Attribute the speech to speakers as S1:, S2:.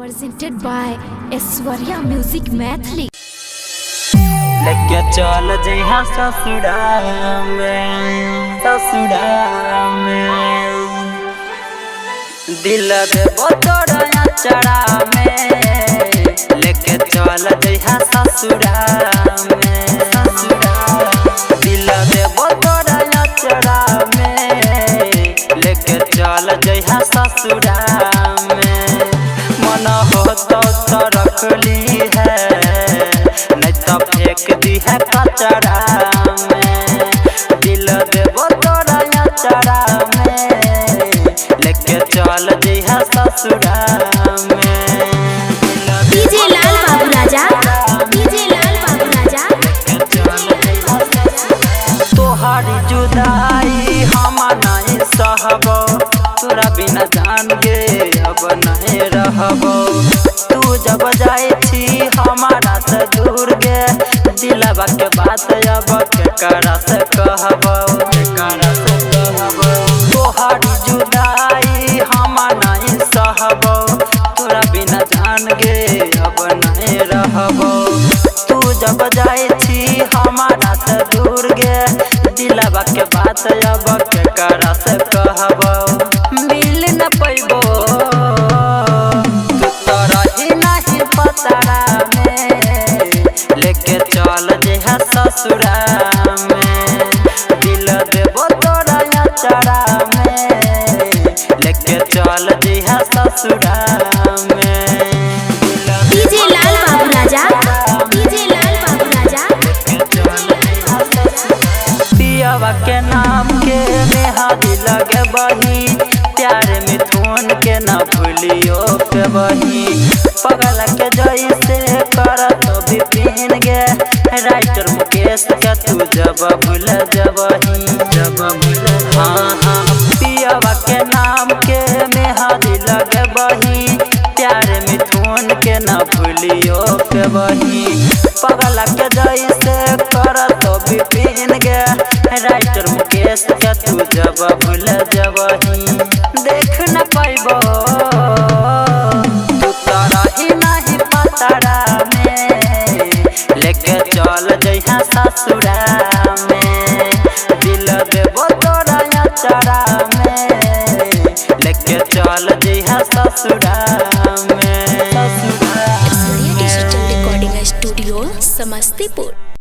S1: Presented by Aishwarya Music Maithili.
S2: लेके चल जइहा ससुरा में, ससुरा में। दिल देबो तोरा अचरा में, लेके चल जइहा ससुरा में, ससुरा। दिल देबो तोरा अचरा में, लेके चल जइहा ससुरा में। मन हो तो रख ली है, नहीं तो फेंक दी है कचरा में। दिल देबो तोरा अचरा में, लेके चल जइहा ससुरा में।
S1: डीजे लाल बाबू राजा, डीजे लाल बाबू राजा।
S2: तोहारी जुदाई हम नहीं सहबो, तोरा बिना जान के अब नहीं रहबो। तू जब जाए छी हमारा से दूर गे, दिलवा के बात अब केकरा से कहबो, केकरा से कहबो। तोहारी जुदाई हम नहीं सहबो, तोरा बिना जान गे अब नहीं रहबो। तू जब जाए छी हमारा से दूर गे, दिलवा के बात अब केकरा से कहबो। मिल न पैबो तू तो रही नहीं पतरा में, लेके चल जइहा ससुरा में। दिल देबो तोरा अचरा में, लेके चल जइहा ससुरा में।
S1: डीजे लाल बाबू राजा, डीजे लाल बाबू राजा।
S2: पियावा के नाम के मेहंदी लगे बही, प्यार मिथुन के न भूलियो के बही। पगल के जैसे कर तो विपिन गे, राइटर मुकेश के तू जब भूल जबही, जब भूल। हाँ हाँ, पियावा के नाम के मेहंदी लगे बही, प्यार मिथुन के न भूलियो के बही। पगल के जैसे कर तो विपिन गे, राइटर मुकेश के तू जब भूल जबही। देख न पैबो